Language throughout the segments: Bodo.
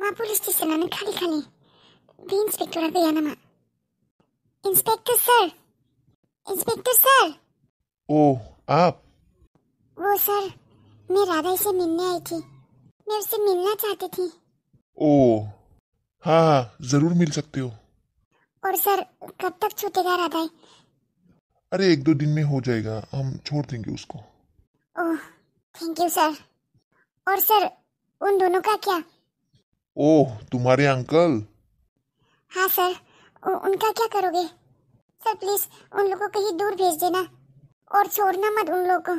मा पुलिस स्टेशनानो खालि खालि बे इन्सपेक्टरा गैया नामा? इंस्पेक्टर सर। ओह, आप? वो सर, मैं राधा से मिलने आई थी, मैं उससे मिलना चाहती थी। ओह हाँ, जरूर मिल सकते हो। और सर, कब तक छूटेगा राधा? अरे 1-2 दिन में हो जाएगा, हम छोड़ देंगे उसको। ओह, थैंक यू सर। और सर, उन दोनों का क्या? ओह, तुम्हारे अंकल? हाँ सर, उनका क्या करोगे? सर प्लीज उन लोगों को कहीं दूर भेज देना और छोड़ना मत उन लोगों को।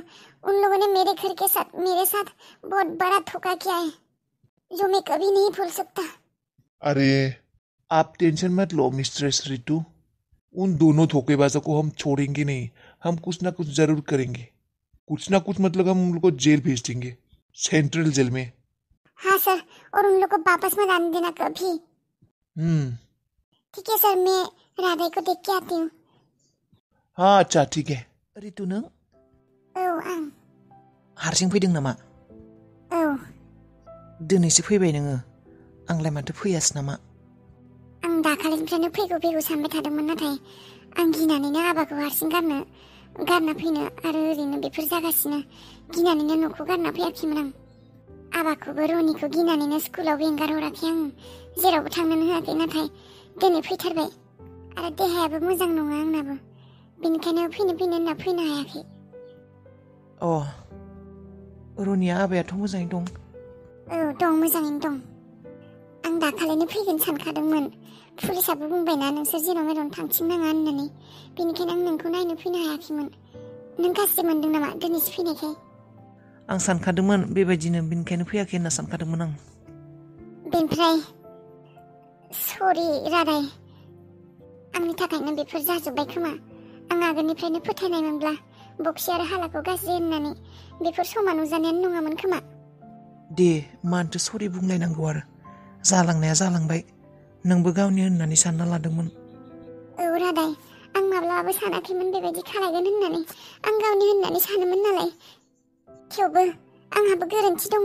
उन लोगों ने मेरे घर के साथ मेरे साथ बहुत बड़ा धोखा किया है, जो मैं कभी नहीं भूल सकता। अरे आप टेंशन मत लो मिस्टर रितु, उन दोनों धोखेबाजों को हम छोड़ेंगे नहीं। हम कुछ ना कुछ जरूर करेंगे। कुछ ना कुछ मतलब हम उन लोग को जेल भेज देंगे, सेंट्रल जेल में। हाँ सर, और उन लोग को वापस मत आने देना कभी। ठीक है सर, मैं राधा को देख के आती हूँ। हाँ अच्छा ठीक है। रितु नों औ आं। हारसिं फैदों नामा? औ। दिनैसो फैबाय नोङो? आंलाय माथो फैयासै नामा? आं दाखालिनिफ्रायनो फैगौ सानबाय थादोंमोन, नाथाय आं गिनानैनो आबाखौ हारसिं गारना फैनो आरो ओरैनो बेफोर जागासिनो गिनानैनो न'खौ गारना फैयाखैमोन आं। आबाखौबो रनिखौ गिनानैनो स्कुलाव एंगार हराखै आं, जेरावबो थांनोनो होआखै। नाथाय दिनै फैथारबाय आरो देहायाबो मोजां नङा आंनाबो, बेनिखायनो फैनो होनना फैनो हायाखै। अ, रनिया आबायाथ' मोजाङै दं? औ दं, मोजाङैनो दं। आं दाखालिनो फैगोन सानखादोंमोन। पुलिसाबो बुंबायना नोंसोर जेराव मेरावनो थांथिंनाङा होननानै, बेनिखायनो आं नोंखौ नायनो फैनो हायाखैमोन। नों गाज्रि मोनदों नामा दिनैसो फैनायखाय? आं सानखादोंमोन बेबायदिनो, बेनिखायनो फैयाखै होनना सानखादोंमोन आं। बेनिफ्राय सरि रादाय, आंनि थाखायनो बेफोर जाजोब्बाय खोमा। आं आगोलनिफ्रायनो फोथायनायमोनब्ला बक्सि आरो हालाखौ गाज्रि होननानै बेफोर समा नुजानायानो नङामोन खोमा। दे मानोथो सरि बुंलायनांगौ आरो, जालांनाया जालांबाय। नोंबो गावनि होननानै सानना लादोंमोन। औ रादाय, आं माब्लाबाबो सानाखैमोन बेबायदि खालायगोन होननानै। आं गावनि होननानै सानोमोन नालाय। थेवबो आंहाबो गोरोन्थि दङ।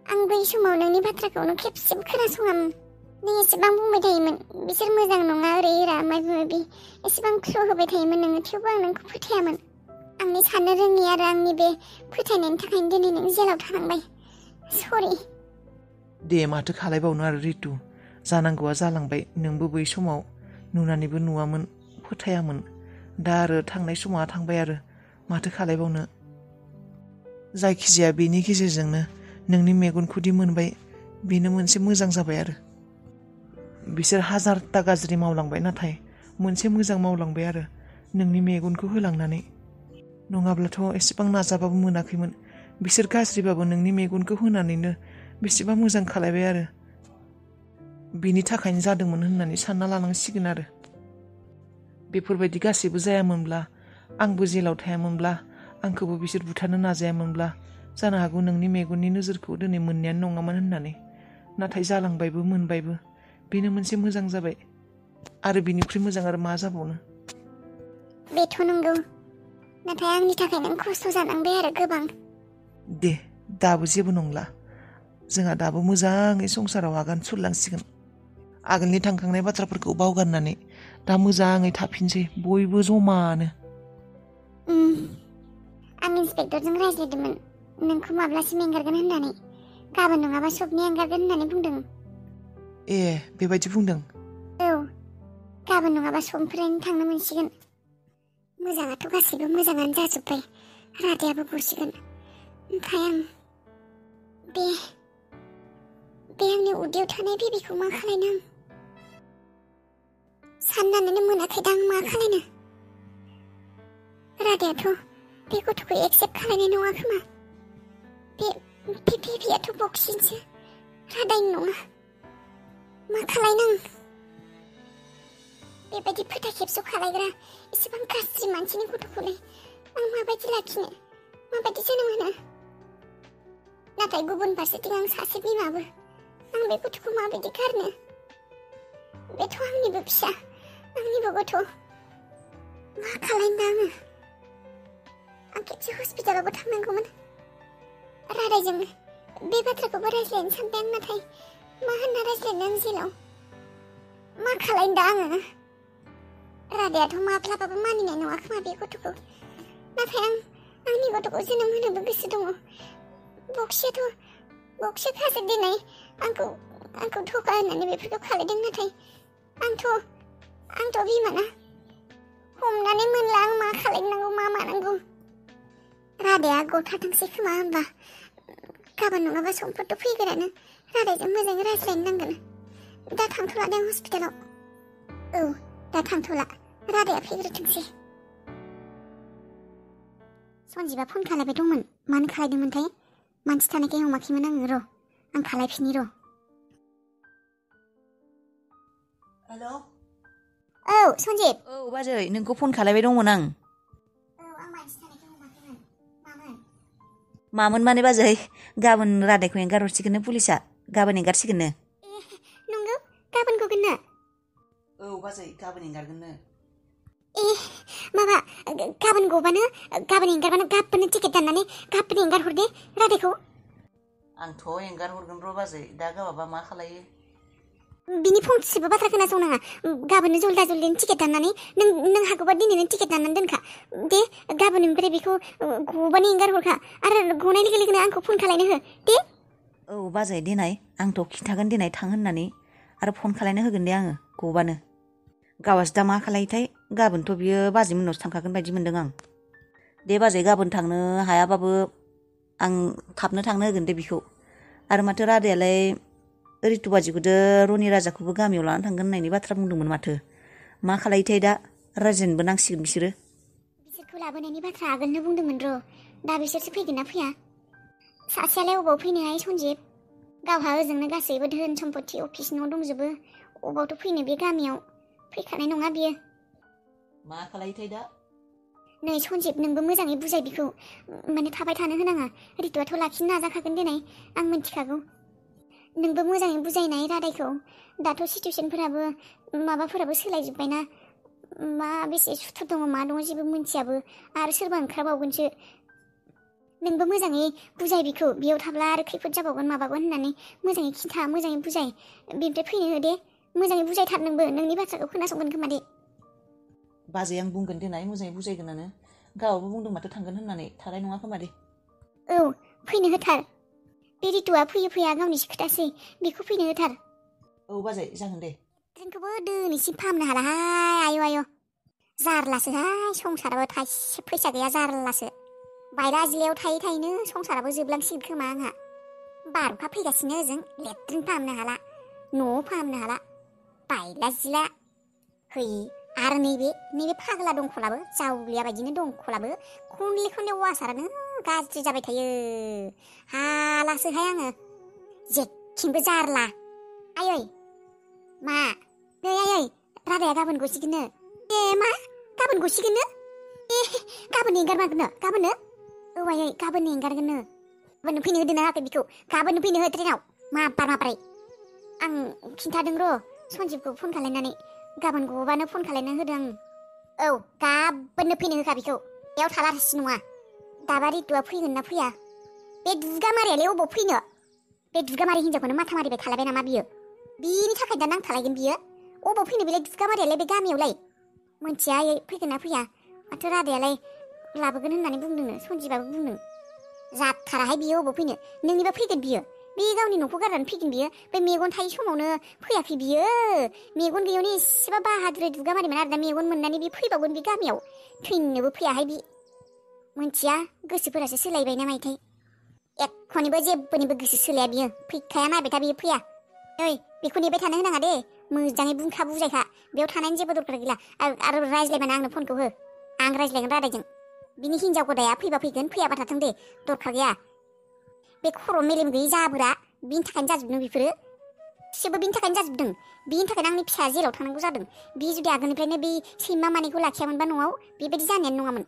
आं बै समाव नोंनि बाथ्राखौनो खेबसेबो खोनासङामोन। नों एसेबां बुंबाय थायोमोन बिसोर मोजां नङा, ओरै एरा माबि माबि एसेबां क्लु होबाय थायोमोन नोङो, थेवबो आं नोंखौ फोथायामोन। आंनि साननो रोङि आरो आंनि बे फोथायनायनि थाखायनो दिनै नों जेलाव थानांबाय। सरि। दे माथो खालायबावनो आरो रितु, जानांगौआ जालांबाय। नोंबो बै समाव नुनानैबो नुवामोन, फोथायामोन। दा आरो थांनाय समा थांबाय, आरो माथो खालायबावनो। जायखिजाया बेनि गेजेरजोंनो नोंनि मेगनखौदि मोनबाय, बेनो मोनसे मोजां जाबाय आरो। बिसोर हाजारता गाज्रि मावलांबाय, नाथाय मोनसे मोजां मावलांबाय आरो, नोंनि मेगनखौ होलांनानै। नङाब्लाथ' एसेबां नाजाबाबो मोनाखैमोन। बिसोर गाज्रिबाबो नोंनि मेगनखौ होनानैनो बेसेबा मोजां खालायबाय आरो। बिनि थाखायनो जादोंमोन होननानै सानना लानांसिगोन आरो। बेफोरबायदि गासैबो जायामोनब्ला, आंबो जेलाव थायामोनब्ला, आंखौबो बिसोर बुथारनो नाजायामोनब्ला, जानो हागौ नोंनि मेगननि नोजोरखौ दिनै मोननायानो नङामोन होननानै। नाथाय जालांबायबो, मोनबायबो, बेनो मोनसे मोजां जाबाय। आरो बिनिख्रुइ मोजां आरो मा जाबावनो। बेथ' नंगौ, नाथाय आंनि थाखाय नों खस्थ' जानांबाय आरो गोबां। दे दाबो जेबो नंला, जोंहा दाबो मोजाङै संसाराव आगान सुरलांसिगोन। आगोलनि थांखांनाय बाथ्राफोरखौ बावगारनानै दा मोजाङै थाफिनसै बयबो जमानो। आं इन्सपेक्टरजों रायज्लायदोंमोन नोंखौ माब्लासिम एंगारगोन होननानै। गाबोन नङाबा सबनि एंगारगोन होननानै बुंदों। ए, बेबायदि बुंदों? औ, गाबोन नङाबा समफोरैनो थांनो मोनसिगोन। मोजाङाथ' गासैबो मोजाङानो जाजोब्बाय, रादायाबो गसिगोन। ओमफ्राय आं बे आंनि उदैयाव थानाय बेबिखौ मा खालायनो? आं साननानैनो मोनाखैदां मा खालायनो। रादायाथ' बे गथ'खौ एक्सेप्ट खालायनाय नङा खोमा। बे बेबियाथ' बक्सिंसो, रादायनि नङा। मा खालायनो आं? बेबायदि फोथा खेबस' खालायग्रा एसेबां गाज्रि मानसिनि गथ'खौलाय आं माबायदि लाखिनो, माबायदि जोनोम होनो? नाथाय गुबुन फारसेथिं आं सासे बिमाबो, आं बे गथ'खौ माबायदि गारनो? बेथ' आंनिबो फिसा, आंनिबो गथ'। मा खालायनो आङो? आं खेबसे हस्पिटालावबो थांनांगौमोन। रादायजों बे बाथ्राखौबो रायज्लायनो सानबाय आं, नाथाय मा होनना रायज्लायनो आं जेलाव मा खालायनो दा आङो रादायाथ' माब्लाबाबो मानिनाय नङा खोमा बे गथ'खौ नाथाय आंनि गथ'खौ जोनोम होनोबो गोसो दङ बक्सिया खासो दिनै आंखौ थगा होननानै बेफोरखौ खालायदों नाथाय आंथ' बिमाना हमनानै मोनला आं मा खालायनांगौ मा मानांगौ रादाया गथाथोंसै खोमा होनबा गाबोन नङाबा समफोरथ' फैगोनानो रादायजों मोजाङै रायज्लायनो नांगोन दा थांथ'ला दे हस्पिटालाव औ दा थांथ'ला रादाया फैग्रोथोंसै सन्जिबा फन खालायबाय दंमोन मानो खालायदोंमोनथाय मानसि थानायखाय हमाखैमोन आङो र' आं खालायफिननि र' हेलौ औ सन्जिब औ बाजै नोंखौ फन खालायबाय दंमोन आं आं मानसि थानायखाय हमाखैमोन मामोन माने बाजै गाबोन रादायखौ एंगारहरसिगोननो पुलिसा गाबोन एंगारसिगोननो नंगौ गाबोन गगोननो औ बाजै गाबोन एंगारगोननो माबा गाबोन एंगारबानो गाबोननो टिकेट दाननानै गाबोन एंगारहर दे रादायखौ आंथ' एंगारहरगोन र' बाजै दा गाबाबा मा खालायो बिनि फंसेबो बाथ्रा खोनासंनाङा गाबोननो जल्दा जल्दिनो टिकेट दाननानै नों हागौबा दिनैनो टिकेट दाननानै दोनखा दे गाबोननिफ्राय बेखौ गबानो एंगारहरखा आरो गनाय लोगो लोगोनो आंखौ फन खालायनो हो दे औ बाजै देनाय आंथ' खिन्थागोन देनाय थां होननानै आरो फन खालायनो होगोन दे आङो गबानो गावासो दा मा खालायोथाय गाबोनथ' बियो बाजै मोननावसो थांखागोन बायदि मोनदों आं दे बाजै गाबोन थांनो हायाबाबो आं थाबनो थांनो होगोन दे बिखौ आरो माथो रादायालाय रितु बाजिखौदो रनि राजाखौबो गामियाव लानानै थांगोन होननायनि बाथ्रा बुंदोंमोन माथो मा खालायोथाय दा रायज्लायनोबो नांसिगोन बिसोरखौ लाबोनायनि बाथ्रा आगोलनो बुंदोंमोन र' दा बिसोरसो फैगोन ना फैया सासेयालाय अबाव फैनोहाय सन्जिब गावहा ओजोंनो गासैबो धोन सम्पति अफिस न' दंजोबो अबावथ' फैनो बे गामियाव फैखानाय नङा बियो मा खालायोथाय दा नै सन्जिब नोंबो मोजाङै बुजाय बिखौ माने थाबाय थानो होनाङा रितुआथ' लाखिनो नाजाखागोन देनाय आं मिन्थिखागौ नोंबो मोजाङै बुजायनाय रादायखौ दाथ' सिटुवेसनफोराबो माबाफोराबो सोलायजोब्बायना मा बेसे सुथुर दङ मा दङ जेबो मिन्थियाबो आरो सोरबा ओंखारबावगोनसो नोंबो मोजाङै बुजाय बिखौ बेयाव थाब्ला आरो खैफोद जाबावगोन माबागोन होननानै मोजाङै खिन्था मोजाङै बुजाय बेनिफ्राय फैनो हो दे मोजाङै बुजायथार नोंबो नोंनि बाथ्राखौ खोनासंगोन खोमा दे बाजै आं बुंगोन देनाय मोजाङै बुजायगोनानो गावाबो बुंदों माथो थांगोन होननानै थानाय नङा खोमा दे औ फैनो होथार बे रितुआ फैया गावनिसो खोथासै बेखौ फैनो होथार औ बाजै जागोन दे जोंखौबो दिनैसिम फाहामनो हालाहाय आयौ जारलासोहाय संसाराबो थाइसे फैसा गैया जारलासो बायला जिलायाव थायै थायैनो संसाराबो जोबलांसिगोन खोमा आंहा बार'खा फैगासिनो ओजों लेट्रिन फाहामनो हाला न'आव फाहामनो हाला बायला जिला है आरो नैबे फाग्ला दंखलाबो जावलिया बायदिनो दंखलाबो खनले वासारानो गाज्रि जाबाय थायो हालासोहाय आङो जेथिंबो जारला आयै मा नै आयै रादाया गाबोन गसिगोननो मा गाबोन गसिगोननो गाबोन एंगारमारगोननो गाबोननो औ आयै गाबोन एंगारगोननो गाबोननो फैनो होदोना होआखै बेखौ गाबोननो फैनो हो ट्रेनाव माबारै आं खिन्थादों र' सन्जिबखौ फन खालायनानै गाबोन गबानो फन खालायना होदों आं औ गाबोननो फैनो होखा बेखौ बेयाव थालारसि नङा दाबा रितुआ फैगोन ना फैया बे दुगामारियालाय अबाव फैनो बे दुगामारि हिन्जावखौनो माथा मारिबाय थालायबाय नामा बियो बिनि थाखाय दा नांथालायगोन बियो अबाव फैनो बेलाय दुगामारियालाय बे गामियावलाय मोनथिया फैगोन ना फैया माथो रादायालाय लाबोगोन होननानै बुंदोंनो सन्जिबाबो बुंदों जाथाराहाय बियो अबाव फैनो नोंनिबा फैगोन बियो बे गावनि न'खौ गारनानै फैगोन बियो बे मेगन थायै समावनो फैयाखै बियो मेगन गैयैयावनो एसेबा बाहादुरि दुगामारिमोन आरो दा मेगन मोननानै बे फैबावगोन बे गामियाव थैनोबो फैयाहाय बि मोनथिया गोसोफोरासो सोलायबाय ना मायथाय एखनिबो जेबोनिबो गोसो सोलाया बियो फैखाया नायबाय था बियो फैया ओइ बेखौ नेबाय थानो होनाङा दे मोजाङै बुंखा बुजायखा बेयाव थानायनि जेबो दरकार गैला आरो रायज्लायबानो आंनो फनखौ हो आं रायज्लायगोन रादायजों बिनि हिन्जाव गदाया फैबा फैगोन फैयाबा थाथों दे दरकार गैया बे खर' मेलेम गैयै जाबोरा बिनि थाखायनो जाजोबदों बेफोरो गासिबो बिनि थाखायनो जाजोबदों बिनि थाखायनो आंनि फिसा जेराव थांनांगौ जादों बि जुदि आगोलनिफ्रायनो बे सैमा मानैखौ लाखियामोनबा न'आव बेबायदि जानायानो नङामोन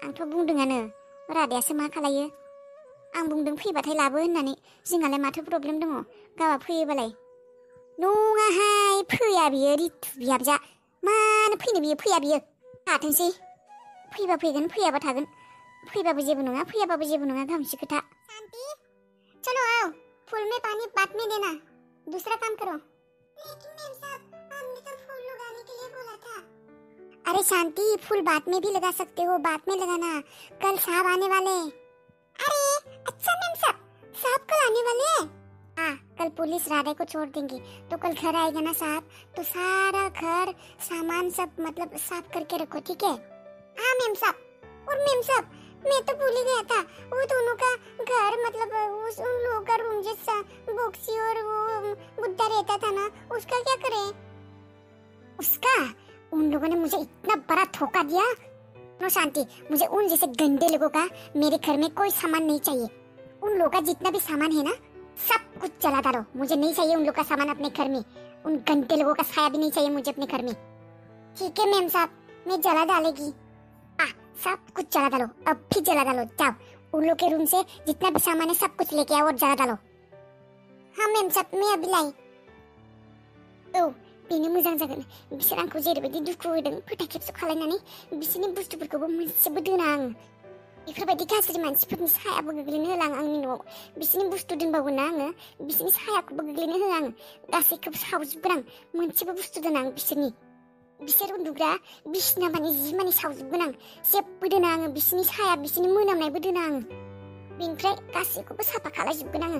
आंथ' बुंदोंआनो रादायासो मा खालायो आं बुंदों फैबाथाय लाबो होननानै जोंहालाय माथो प्रब्लेम दङ गावहा फैयोबालाय नङाहाय फैया बियो रितु बिहामजा मानो फैनो बियो फैया बियो थाथोंसै फैबा फैगोन फैयाबा थागोन फैबाबो जेबो नङा फैयाबाबो जेबो नङा गावनिसो खोथा शान्ति चलो आओ फूल में पानी बाद में देना, दूसरा काम करो। लेकिन मैम साहब, हमने तो फूल लगाने के लिए बोला था। अरे शांति, फूल बाद में भी लगा सकते हो, बाद में लगाना, कल साहब आने वाले। अरे अच्छा मैम साहब, साहब कल आने वाले हैं? हाँ, कल पुलिस राधे को छोड़ देंगी, तो कल घर आएगा ना साहब, तो सारा घर सामान सब मतलब साफ करके रखो, ठीक है? हाँ मैम साहब। और मैम साहब, मैं तो भूल ही गया था, वो दोनों का घर मतलब उन लोगों का रूम जैसा बॉक्सी और वो बुड्ढा रहता था ना, उसका क्या करें? उसका? उन लोगों ने मुझे इतना बड़ा धोखा दिया। नो शांति, मुझे उन जैसे गंदे लोगों का मेरे घर में कोई सामान नहीं चाहिए। उन लोगों का जितना भी सामान है ना, सब कुछ जला डालो। मुझे नहीं चाहिए उन लोग का सामान अपने घर में। उन गंदे लोगों का साया भी नहीं चाहिए मुझे अपने घर में। ठीक है मैम साहब, मैं जला डालेगी। सब कुछ जला डालो, अब भी जला डालो। जाओ, उन लोग के रूम से जितना भी सामान है सब कुछ लेके आओ और जला डालो। हाँ मैम साहब, मैं अभी लाई। औ बेनो मोजां जागोन, बिसोर आंखौ जेरैबायदि दुखु होदों, फोथा खेबस' खालायनानै बिसोरनि बुस्थुफोरखौबो मोनसेबो दोना आङो। बेफोरबायदि गाज्रि मानसिफोरनि सायाबो गोग्लैनो होला आं आंनि न'आव। बिसोरनि बुस्थु दोनबावो ना आङो, बिसोरनि सायाखौबो गोग्लैनो होआ आङो। गासैखौबो सावजोबगोन आं, मोनसेबो बुस्थु दोना आं बिसोरनि। बिसोर उन्दुग्रा बिसिना माने जि माने सावजोबगोन आं, जेबो दोना आङो। बिसोरनि साया, बिसोरनि मोनामनायबो दोना आङो। बेनिफ्राय गासैखौबो साफा खालायजोबगोन आङो।